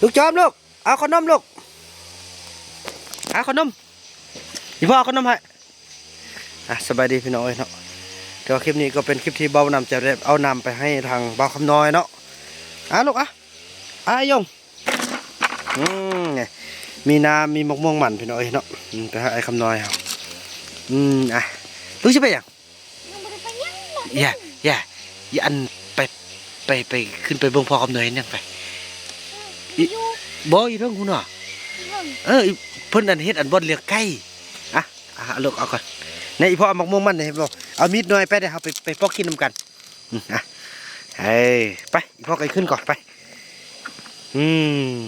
ລູກຈອມລູກ ເອົາຂະໜົມລູກ ເອົາຂະໜົມ ອີ່ພໍ່ເອົາຂະໜົມໃຫ້. ອ່ະ ສະບາຍດີພີ່ນ້ອງເອີຍເນາະ, ແຕ່ວ່າຄລິບນີ້ກໍເປັນຄລິບທີ່ບ່າວນຳຈະໄດ້ເອົານ້ຳໄປໃຫ້ທາງບ່າວຄຳນ້ອຍເນາະ. ອ່ະລູກ ອ່ະ ອ່ະ ອາຍົງ ອືມ ນີ້ ມີນ້ຳ ມີໝາກມ່ວງມັນພີ່ນ້ອງເອີຍເນາະ. ອືມ ໄປຫາອ້າຍຄຳນ້ອຍເຮົາ. ອືມ ອ່ະ ລູກຊິໄປຫຍັງ? ຍັງບໍ່ໄດ້ໄປຫຍັງເນາະ. ຢ່າ ຢ່າ ຢ່າ ອັນ ໄປ ໄປ ໄປ ຂຶ້ນໄປເບິ່ງພໍ່ຄຳນ້ອຍເຮັດຫຍັງໄປ. ອີ່ ຢູ່ ບໍ່ ຢູ່ເທິງພຸ້ນເນາະ. ຢູ່ເທິງ ເອີ ເພິ່ນອັນເຮັດອັນບ່ອນລ້ຽງໄກ່. ອ່ະ ອ່ະ ເອົາລູກ ເອົາກ່ອນ. ນີ້ ອີ່ພໍ່ເອົາໝາກມ່ວງມັນໃຫ້ບໍ່? ເອົາມີດໜ້ອຍໄປເດີ້ ເຮົາໄປ ໄປປອກກິນນຳກັນ. ອືມ ອ່ະ ເອີ ໄປ ອີ່ພໍ່ກໍຂຶ້ນກ່ອນ ໄປ. ອືມ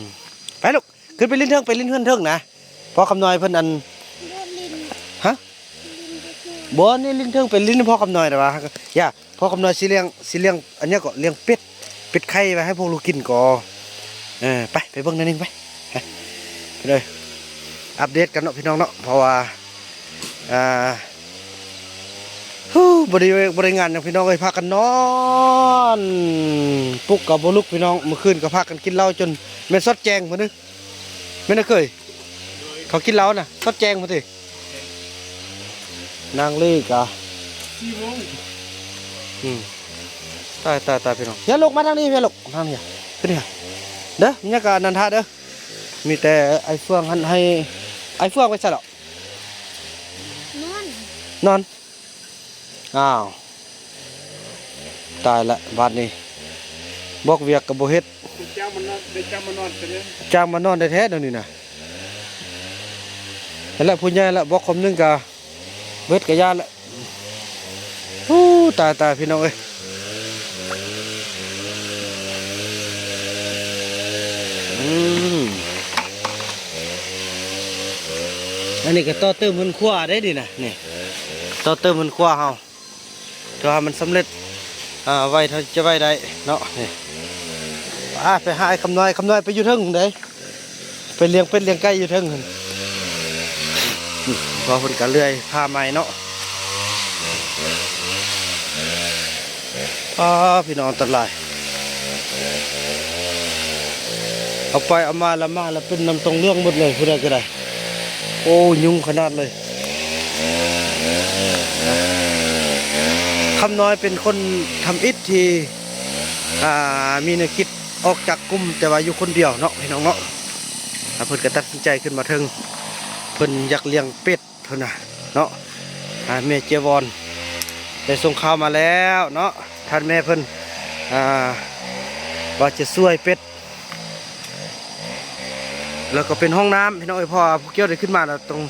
ໄປລູກ ຂຶ້ນໄປຫຼິ້ນເທິງ ໄປຫຼິ້ນເຮືອນເທິງນະ. ພໍ່ຄຳນ້ອຍເພິ່ນອັນ ໂດດຫຼິ້ນ ຮະ? ຫຼິ້ນຢູ່ເທິງ ບໍ່ ນີ້ຫຼິ້ນເທິງ ໄປຫຼິ້ນໃຫ້ພໍ່ຄຳນ້ອຍນະວ່າ. ຢ່າ ພໍ່ຄຳນ້ອຍຊິລ້ຽງ ຊິລ້ຽງອັນຫຍັງເກາະ ລ້ຽງເປັດ ເປັດໄຂ່ໄວ້ໃຫ້ພວກລູກກິນກໍ. ເອີ ໄປ ໄປເບິ່ງໜ້ອຍໜຶ່ງໄປ ໄປເລີຍ. ອັບເດດກັນເນາະພີ່ນ້ອງເນາະ ເພາະວ່າ ອ່າ ຮູ້ ບໍ່ໄດ້ ບໍ່ໄດ້ງານຫຍັງພີ່ນ້ອງເອີຍ ພາກັນນອນ ປຸກກໍບໍ່ລຸກພີ່ນ້ອງ. ມື້ຄືນກໍພາກັນກິນເຫຼົ້າຈົນແມ່ນຊອດແຈ້ງພຸ້ນເດ້. ແມ່ນເຄີຍ ເຂົາກິນເຫຼົ້ານະ ຊອດແຈ້ງພຸ້ນຕິ. ນາງລີກະ ສີ່ໂມງ ອືມ ຕາຍ ຕາຍ ຕາຍ ພີ່ນ້ອງ. ຢ່າລູກ ມາທາງນີ້ ຢ່າລູກ ທາງນີ້ ຂຶ້ນນີ້ເດີ. ຍັງກະນັນທາເດີ. ມີແຕ່ໄອ້ເຟືອງຫັ້ນ ໃຫ້ໄອ້ເຟືອງໄປໃສລະ? ນອນ ນອນ. ອ້າວ ຕາຍລະບາດນີ້ ບອກວຽກກໍບໍ່ເຮັດ. ໄດ້ຈ້າງມານອນ ໄດ້ຈ້າງມານອນແທ້ໆ ແນວນີ້ນະ. ຫັ້ນແຫຼະ ຜູ້ໃຫຍ່ລະ ບອກຄຳໜຶ່ງກະເບິດກະຢ້ານລະ. ໂອ້ ຕາຍ ຕາຍ ພີ່ນ້ອງເອີຍ. ອືມ ອັນນີ້ກໍຕໍ່ເຕີມເຮືອນຄົວເດ້ນີ້ນະ. ນີ້ ຕໍ່ເຕີມເຮືອນຄົວເຮົາ ຖ້າວ່າມັນສຳເລັດ ອ່າ ໄວ້ເທົ່າທີ່ຈະໄວ້ໄດ້ເນາະ. ນີ້ ອ່າ ໄປຫາອ້າຍຄຳນ້ອຍ ຄຳນ້ອຍໄປຢູ່ເທິງພຸ້ນເດ້ ໄປລ້ຽງເປັດລ້ຽງໄກ່ຢູ່ເທິງຫັ້ນ. ພໍ່ເພິ່ນກະເລື່ອຍຜ້າໃໝ່ເນາະ. ອ້າ ພີ່ນ້ອງ ອັນຕະລາຍ ເອົາໄປເອົາມາລະ ມາລະເປັນນ້ຳຕົງເຫຼືອງໝົດເລີຍ ຜູ້ໃດກໍໄດ້. ໂອ້ ຍຸງຂະໜາດເລີຍ. ຄຳນ້ອຍເປັນຄົນທຳອິດທີ່ ອ່າ ມີແນວຄິດອອກຈາກກຸ່ມ ແຕ່ວ່າຢູ່ຄົນດຽວເນາະ ພີ່ນ້ອງເນາະ. ອ່າ ເພິ່ນກໍຕັດສິນໃຈຂຶ້ນມາເທິງ ເພິ່ນຢາກລ້ຽງເປັດ ເພິ່ນວ່າເນາະ. ອ່າ ແມ່ເຈວອນໄດ້ສົ່ງຂ່າວມາແລ້ວເນາະ ທ່ານແມ່ເພິ່ນ ອ່າ ວ່າຈະຊ່ວຍເປັດ ແລ້ວກໍເປັນຫ້ອງນ້ຳ ພີ່ນ້ອງເອີຍ. ເພາະວ່າຜູ້ກ່ຽວໄດ້ຂຶ້ນມາແລ້ວ ຕ້ອງ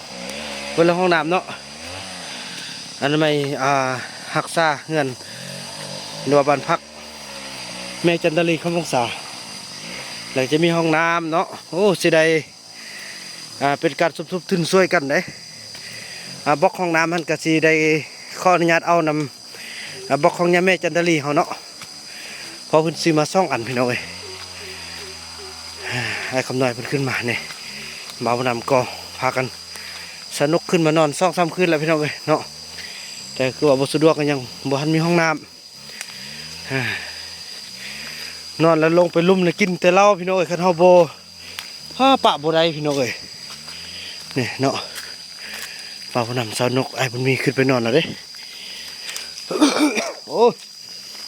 ເບິ່ງເລື່ອງຫ້ອງນ້ຳເນາະ ອະນາໄມ ອ່າ ຮັກສາເຮືອນ ຫຼືວ່າບ້ານພັກແມ່ຈັນດາລີ ຄຳວົງສາ ແລ້ວຈະມີຫ້ອງນ້ຳເນາະ. ໂອ້ ຊິໄດ້ ອ່າ ເປັນການສົມທົບທຶນຊ່ວຍກັນເດ້. ອ່າ ບລັອກຫ້ອງນ້ຳຫັ້ນກະຊິໄດ້ຂໍອະນຸຍາດເອົານຳ ອ່າ ບລັອກຂອງຍາແມ່ຈັນດາລີເຮົາເນາະ ເພາະເພິ່ນຊື້ມາສອງອັນ ພີ່ນ້ອງເອີຍ. ອ້າຍຄຳນ້ອຍເພິ່ນຂຶ້ນມານີ້ ບ່າວນຳກໍພາກັນສະໜຸກ ຂຶ້ນມານອນສອງສາມຄືນແລ້ວ ພີ່ນ້ອງເອີຍເນາະ. ແຕ່ຄືວ່າບໍ່ສະດວກ ກໍຍັງບໍ່ທັນມີຫ້ອງນ້ຳ. ນອນແລ້ວລົງໄປລຸ່ມນະ ກິນແຕ່ເຫຼົ້າ ພີ່ນ້ອງເອີຍ. ຄັນເຮົາບໍ່ ພາປະບໍ່ໄດ້ ພີ່ນ້ອງເອີຍ. ນີ້ເນາະ ບ່າວນຳ ສາວນົກ ອ້າຍບຸນມີ ຂຶ້ນໄປນອນແລ້ວເດ້. ໂອ້ຍ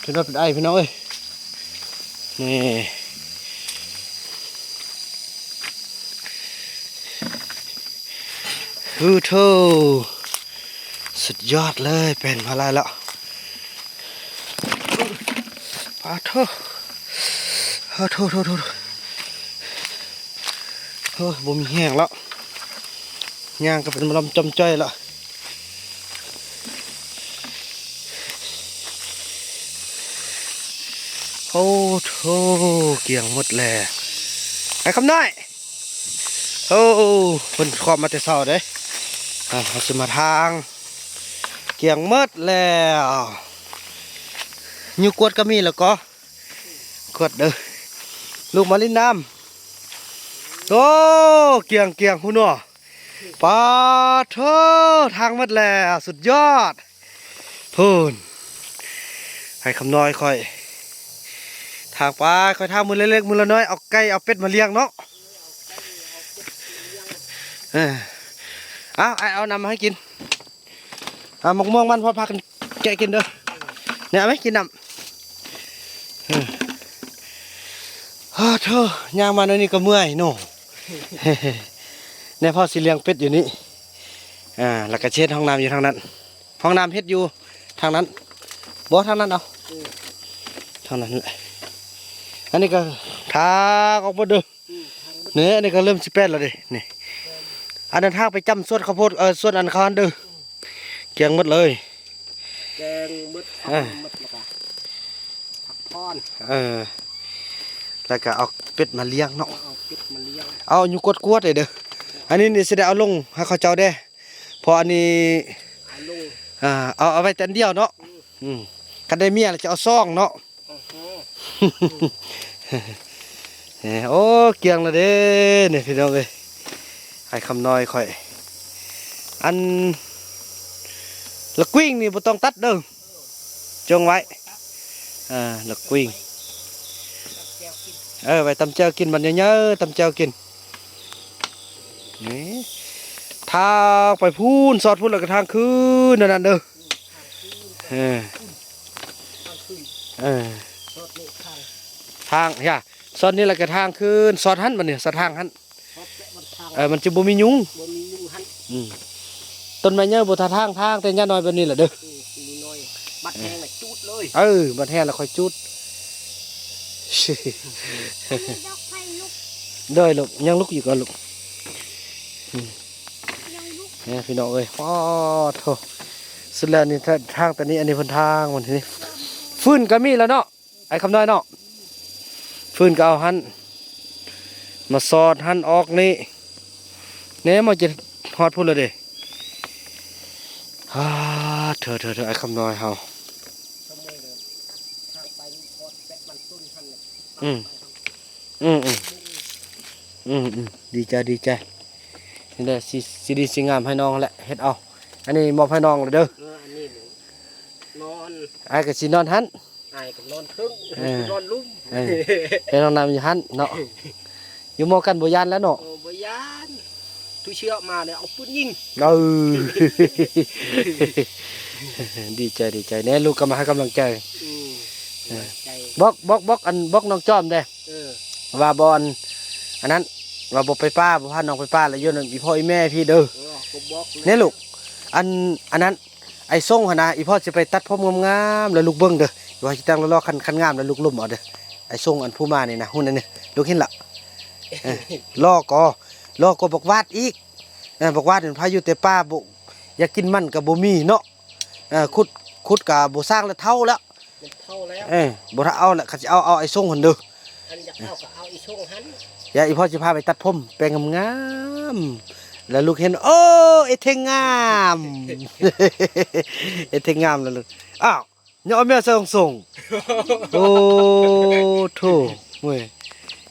ເປັນຫວັດເປັນໄອ ພີ່ນ້ອງເອີຍ. ນີ້ ໂອ້ໂທ້ ສຸດຍອດເລີຍ ແປນມາຫຼາຍແລ້ວ. ປາໂທ້ ໂອ້ໂທ້ ໂອ້ ບໍ່ມີແຮງແລ້ວ ຍ່າງກໍເປັນມະລອມຈ່ອມຈ້ອຍແລ້ວ. ໂອ້ໂທ້ ກ້ຽງໝົດແລ້ວ ໄອ້ຄຳນ້ອຍ. ໂອ້ ເພິ່ນຄອບມາແຕ່ເຊົ້າເດ້. ອ່າ ເຮົາຊິມາທາງ ກ້ຽງໝົດແລ້ວ. ຢູ່ກວດກໍມີແລ້ວກໍ ກວດເດີ ລູກມາຫຼິ້ນນ້ຳ. ໂອ້ ກ້ຽງ ກ້ຽງ ພຸ້ນເນາະ. ປາໂທ້ ທາງໝົດແລ້ວ ສຸດຍອດ. ພຸ້ນ ໄອ້ຄຳນ້ອຍຂ້ອຍ ໄຖ ທາງໄປ ຄ່ອຍທາງມື້ເລັກໆ ມື້ລະນ້ອຍ ເອົາໄກ່ເອົາເປັດມາລ້ຽງເນາະ. ເອີ ເອົາ ອ້າຍເອົານ້ຳມາໃຫ້ກິນ. ເອົາໝາກມ່ວງມັນ ພໍພາກັນແກະກິນເດີ. ນີ້ ເອົາໄວ້ກິນນ້ຳ. ເອີ ໂອ້ໂທ້ ຍ່າງມາແນວນີ້ກໍເມື່ອຍເນາະ. ແນ່ ພໍ່ຊິລ້ຽງເປັດຢູ່ນີ້ ອ່າ ແລ້ວກໍຊິເຮັດຫ້ອງນ້ຳຢູ່ທາງນັ້ນ. ຫ້ອງນ້ຳເຮັດຢູ່ທາງນັ້ນ. ບໍ່ ທາງນັ້ນເອົາ. ເອີ ທາງນັ້ນແຫຼະ. ອັນນີ້ກໍທາງອອກໝົດເດີ. ອືມ ທາງໝົດ. ນີ້ ອັນນີ້ກໍເລີ່ມຊິແປດແລ້ວເດ້ ນີ້. ອັນນັ້ນທາງໄປຈ້ຳສວນເຂົ້າໂພດ ເອີ ສວນອັນເຂົາຫັ້ນເດີ. ອືມ ກ້ຽງໝົດເລີຍ. ແກງໝົດ ເອີ ໝົດແລ້ວກໍພັກຜ່ອນ. ເອີ ແລ້ວກໍເອົາເປັດມາລ້ຽງເນາະ. ເອົາເປັດມາລ້ຽງ ເອົາຢູ່ກວດໆເດີ. ອັນນີ້ນີ້ຊິໄດ້ເອົາລົງໃຫ້ເຂົາເຈົ້າເດ້ ເພາະອັນນີ້ ເອົາລົງ ອ່າ ເອົາ ເອົາໄວ້ແຕ່ອັນດຽວເນາະ. ອືມ ອືມ ຄັນໄດ້ເມຍແລ້ວຈະເອົາສອງເນາະ. ໂອ້ໂຫ ເອີ ໂອ້ ກ້ຽງແລ້ວເດ້ນີ້ພີ່ນ້ອງເອີຍ. ອ້າຍຄຳນ້ອຍຂ້ອຍ ອັນລະກ້ວຍນີ້ບໍ່ຕ້ອງຕັດເດີ ຈົ່ງໄວ້. ເອີ ລະກ້ວຍ ເອີ ໄວ້ຕຳແຈ່ວກິນ ບັດໃຫຍ່ໆ ຕຳແຈ່ວກິນ. ນີ້ ທາງໄປພຸ້ນ ສອດພຸ້ນ ແລ້ວກໍທາງຄືນນັ້ນເດີ. ເອີ ເອີ ທາງ ຢ່າ ສອດນີ້ແຫຼະກໍທາງຄືນ ສອດຫັ້ນ ບັດນີ້ສອດທາງຫັ້ນ. ເອີ ມັນຈະບໍ່ມີຍຸງ ບໍ່ມີຍຸງຫັ້ນ. ອືມ ຕົ້ນໄມ້ໃຫຍ່ບໍ່ຖ້າທາງ ທາງແຕ່ຍາດນ້ອຍແບບນີ້ແຫຼະເດີ. ອືມ ມີນ້ອຍ ບັດແຫ້ງລະຈູດເລີຍ. ເອີ ບັດແຫ້ງລະຄ່ອຍຈູດ. ດອກໄຟລຸກ ໂດຍລູກ ຍັງລຸກຢູ່ກໍລູກ. ອືມ ຍັງລຸກ ແມ່ພີ່ນ້ອງເອີຍ ໂອ້ໂທ້ ສຸດແລ້ວນີ້ ທາງ ທາງຕອນນີ້ ອັນນີ້ເພິ່ນທາງມັນນີ້ ຟືນກໍມີແລ້ວເນາະ ອ້າຍຄຳນ້ອຍເນາະ. ຟືນກໍເອົາຫັ້ນມາສອດຫັ້ນອອກນີ້ ແນ່ ມາຈະຮອດພຸ້ນແລ້ວເດ້. ອາ ເທີໆໆ ອ້າຍຄຳນ້ອຍເຮົາ. ອືມ ອືມໆ ອືມໆ ດີໃຈ ດີໃຈ. ນີ້ແຫຼະ ຊິ ຊິດີຊິງາມໃຫ້ນ້ອງແຫຼະ ເຮັດເອົາ. ອັນນີ້ມອບໃຫ້ນ້ອງແລ້ວເດີ. ເອີ ອັນນີ້ນອນ ອ້າຍກໍຊິນອນຫັ້ນ ອ້າຍກໍນອນເທິງ ເອີ ນອນລຸ່ມ. ເອີ ໃຫ້ນ້ອງນອນຢູ່ຫັ້ນເນາະ. ຢູ່ໝໍ້ກັນບໍ່ຢ້ານແລ້ວເນາະ. ໂອ້ ບໍ່ຢ້ານ ທຸເຊຍມາແລ້ວເອົາປືນຍິງ. ເອີ ດີໃຈ ດີໃຈແນ່ ລູກກໍມາໃຫ້ກຳລັງໃຈ. ອືມ ເອີ ກຳລັງໃຈ ບອກ ບອກ ບອກ ອັນ ບອກນ້ອງຈອມແດ່. ເອີ ວ່າບໍ່ ອັນ ອັນນັ້ນ ວ່າບໍ່ໄປປ່າ ບໍ່ພານ້ອງໄປປ່າ ແລ້ວຢູ່ນຳອີ່ພໍ່ອີ່ແມ່ພີ້ເດີ. ເອີ ກໍບອກແລ້ວ ແນ່ລູກ. ອັນ ອັນນັ້ນ ໄອ້ຊົງຫັ້ນນະ ອີ່ພໍ່ຊິໄປຕັດຜົມງາມໆ ແລ້ວລູກເບິ່ງເດີ ວ່າຊິຕັ້ງຫຼໍ່ໆ ຄັນ ຄັນງາມແລ້ວລູກລົມເອົາເດີ. ໄອ້ຊົງອັນຜູ້ມານີ້ນະ ຫຸ່ນອັນນີ້ ລູກເຫັນລະ. ເອີ ຫຼໍ່ກໍ ຫຼໍ່ກວ່າບັກຫວາດອີກ. ເອີ ບັກຫວາດນີ້ພາຢູ່ແຕ່ປ່າ ບໍ່ ຢາກກິນມັນກໍບໍ່ມີເນາະ. ເອີ ຂຸດ ຂຸດກໍບໍ່ສ້າງແລ້ວ ເຖົ້າແລ້ວ ມັນເຖົ້າແລ້ວ. ເອີ ບໍ່ຖ້າເອົາແຫຼະ ຄັນຊິເອົາ ເອົາໄອ້ຊົງຫັ້ນເດີ. ຄັນຢາກເອົາກໍເອົາໄອ້ຊົງຫັ້ນ. ຢ່າ ອີ່ພໍ່ຊິພາໄປຕັດຜົມແປງງາມໆ ແລ້ວລູກເຫັນ ໂອ້ ເອເທັງງາມ ເອເທັງງາມແລ້ວລູກ. ອ້າວ ຍັງເອົາແມວໃສ່ຂອງຊົງ. ໂອ້ໂທ້ ໂອ້ຍ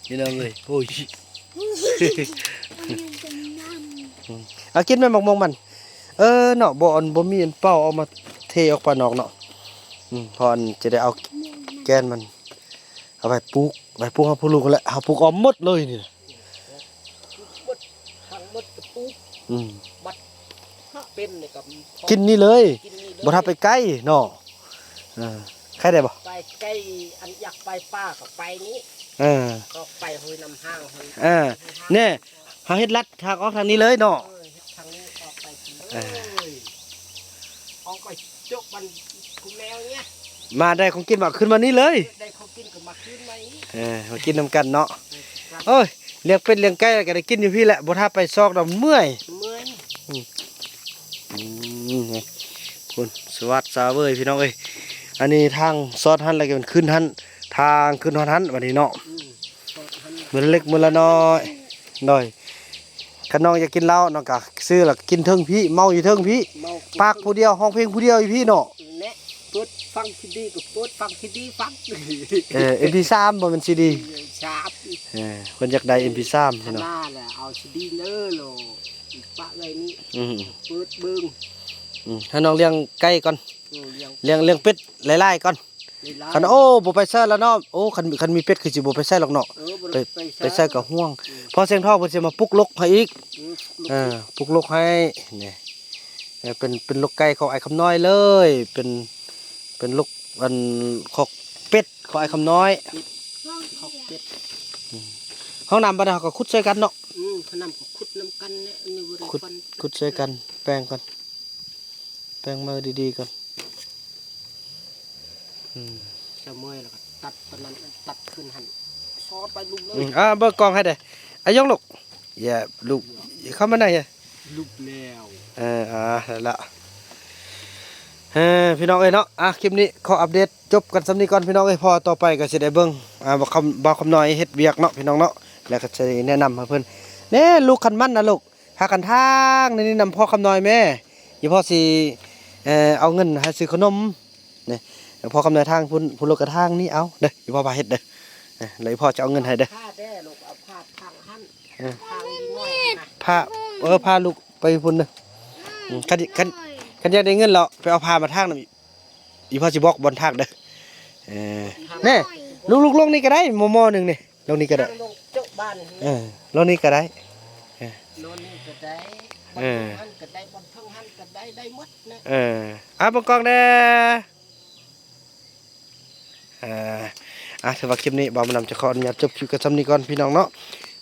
ພີ່ນ້ອງເອີຍ ໂອ້ຍ. ເອົາກິນແມ່ນໝາກມ່ວງມັນ. ເອີເນາະ ບໍ່ ອັນ ບໍ່ມີອັນເປົ່າ ເອົາມາເທອອກປານອກເນາະ. ອືມ ເພາະອັນຈະໄດ້ເອົາແກ່ນມັນ ເອົາໄວ້ປູກ ໄວ້ປູກ ເຮົາປູກລູກຫັ້ນແຫຼະ ເຮົາປູກອ້ອມໝົດເລີຍນີ້ນະ. ປູກໝົດ ທັງໝົດກໍປູກ. ອືມ ບັດເປັນນີ້ກໍ ກິນນີ້ເລີຍ ກິນນີ້ເລີຍ ບໍ່ຖ້າໄປໄກເນາະ. ເອີ ໄຄໄດ້ບໍ່? ໄປໄກ ອັນຢາກໄປປ່າກໍໄປນີ້. ເອີ ກໍໄປຫ້ວຍນ້ຳຫ້າງ ເອີ ແນ່ ເຮົາເຮັດລັດທາງອອກທາງນີ້ເລີຍເນາະ. ເອີ ເຮັດທາງນີ້ອອກໄປພຸ້ນເລີຍ ເອີ ອອກໄປຈົກມັນ ຄຸນແມວເນຍ ມາໄດ້ຂອງກິນມາຂຶ້ນມານີ້ເລີຍ. ເອີ ໄດ້ຂອງກິນກໍມາຄືນໃໝ່. ເອີ ມາກິນນຳກັນເນາະ. ເອີ ໂອ້ຍ ລ້ຽງເປັດລ້ຽງໄກ່ກໍໄດ້ກິນຢູ່ພີ້ແຫຼະ ບໍ່ຖ້າໄປຊອກດອກ ເມື່ອຍ ເມື່ອຍ. ອືມ ອືມ ພຸ້ນ ສະຫວັດສະເຫວີຍ ພີ່ນ້ອງເອີຍ. ອັນນີ້ທາງຊອດຫັ້ນ ແລ້ວກໍຂຶ້ນຫັ້ນ ທາງຂຶ້ນຮອດຫັ້ນບັດນີ້ເນາະ. ອືມ ຊອດຫັ້ນ ມື້ລະເລັກມື້ລະນ້ອຍ ໂດຍ. ຄັນນ້ອງຢາກກິນເຫຼົ້າ ນ້ອງກໍຊື້ແລ້ວກິນເທິງພີ້ ເມົາຢູ່ເທິງພີ້ ເມົາ ປາກຜູ້ດຽວ ຮ້ອງເພງຜູ້ດຽວຢູ່ພີ້ເນາະ. ແນະ ເປີດຟັງຊີດີກໍເປີດຟັງຊີດີຟັງ. ເອີ ເອັມພີສາມ ບໍ່ແມ່ນຊີດີ ເອີ ສາມ. ເອີ ເພິ່ນຢາກໄດ້ເອັມພີສາມ ພີ່ນ້ອງ ນາແຫຼະ ເອົາຊີດີເດີໂລ ປະໄວ້ນີ້. ອືມ ເປີດເບິ່ງ. ອືມ ໃຫ້ນ້ອງລ້ຽງໄກ່ກ່ອນ ເອີ ລ້ຽງ ລ້ຽງ ລ້ຽງເປັດຫຼາຍໆກ່ອນ. ຄັນ ໂອ້ ບໍ່ໄປໃສລະເນາະ. ໂອ້ ຄັນ ຄັນມີເປັດຄືຊິບໍ່ໄປໃສລອກເນາະ. ເອີ ບໍ່ໄດ້ໄປໃສ ໄປໃສກໍຫ່ວງ. ອືມ ພໍ່ແສງທອງເພິ່ນຊິມາປຸກລົກໃຫ້ອີກ. ອືມ ເອີ ປຸກລົກໃຫ້. ນີ້ ເອີ ເປັນ ເປັນລົກໄກ່ຂອງອ້າຍຄຳນ້ອຍເລີຍ. ເປັນ ເປັນລົກ ອັນ ຄອກເປັດຂອງອ້າຍຄຳນ້ອຍ. ເປັດ ຄອກເປັດ. ອືມ ຫ້ອງນ້ຳບັດນີ້ເຮົາກໍຂຸດຊ່ອຍກັນເນາະ. ອືມ ຫ້ອງນ້ຳກໍຂຸດນຳກັນແຫຼະ. ອັນນີ້ບໍ່ໄດ້ ຂຸດ ຝັນ ຂຸດຊ່ອຍກັນ. ແປງກ່ອນ ແປງມືດີໆກ່ອນ. ອືມ ຊະເມື່ອຍແລ້ວກໍຕັດຕອນນັ້ນ ຕັດຂຶ້ນຫັ້ນ ຊອດໄປລຸ່ມເລີຍ. ອືມ ອ່າ ເບິ່ງກ້ອງໃຫ້ເດ້. ອາ ຍົກລູກ ຢ່າລູກ ເຂົ້າມາໃນ ຫຼຸບແລ້ວ. ເອີ ອ່າ ນັ້ນລະ. ເອີ ພີ່ນ້ອງເອີຍເນາະ ອ່າ ຄລິບນີ້ຂໍອັບເດດຈົບກັນສ່ຳນີ້ກ່ອນ ພີ່ນ້ອງເອີຍ. ເພາະວ່າຕໍ່ໄປກໍຊິໄດ້ເບິ່ງ ອ່າ ບ່າວຄຳ ບ່າວຄຳນ້ອຍເຮັດວຽກເນາະ ພີ່ນ້ອງເນາະ. ແລ້ວກໍຊິໄດ້ແນະນຳໃຫ້ເພິ່ນແນ່. ລູກ ຄັນມັນນະລູກ ພາກັນທາງນີ້ນຳພໍ່ຄຳນ້ອຍແມ່. ອີ່ພໍ່ຊິ ເອີ ເອົາເງິນໃຫ້ຊື້ຂະໜົມນີ້. ພໍ່ຄຳນ້ອຍທາງພຸ້ນ ຜູ້ລູກກະທາງນີ້ເອົາເດີ. ອີ່ພໍ່ພາເຮັດເດີ. ເອີ ແລ້ວອີ່ພໍ່ຈະເອົາເງິນໃຫ້ເດີ. ເອີ ພາ ເອີ ພາລູກໄປພຸ້ນເດີ. ອືມ ຄັນ ຄັນ ຄັນຢາກໄດ້ເງິນແລ້ວ ໄປເອົາພາມາທາງນຳ. ອີ່ພໍ່ຊິບອກບ່ອນທາງເດີ. ເອີ ແນ່ ລູກໆ ລົງນີ້ກໍໄດ້ ໝໍໆ ໜຶ່ງນີ້ ລົງນີ້ກໍໄດ້. ທາງລົງເຈາະບ້ານ. ເອີ ລົງນີ້ກໍໄດ້. ເອີ ລົງນີ້ກໍໄດ້. ເອີ ບ່ອນເທິງຫັ້ນກໍໄດ້ ບ່ອນເທິງຫັ້ນກໍໄດ້ ໄດ້ໝົດນະ. ເອີ ອ່າ ເບິ່ງກ້ອງແດ່. ອ່າ ອ່າ ຖືວ່າຄລິບນີ້ບ່າວບຸນນຳຈະຂໍອະນຸຍາດຈົບຄລິບກັນສ່ຳນີ້ກ່ອນ ພີ່ນ້ອງເນາະ.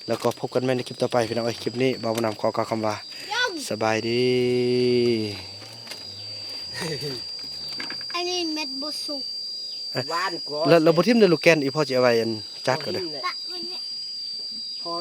ແລ້ວກໍພົບກັນໃໝ່ໃນຄລິບຕໍ່ໄປ ພີ່ນ້ອງເອີຍ. ຄລິບນີ້ບ່າວບຸນນຳຂໍກ່າວຄຳວ່າ ສະບາຍດີ. ອັນນີ້ເມັດບໍ່ສຸກ. ຫວານກວ່າ ແລ້ວ ແລ້ວບໍ່ຖິ້ມເດີລູກແກນ. ອີ່ພໍ່ຊິເອົາໄວ້ອັນຈັດກໍເດີ. ປະໄວ້ນີ້ ພໍ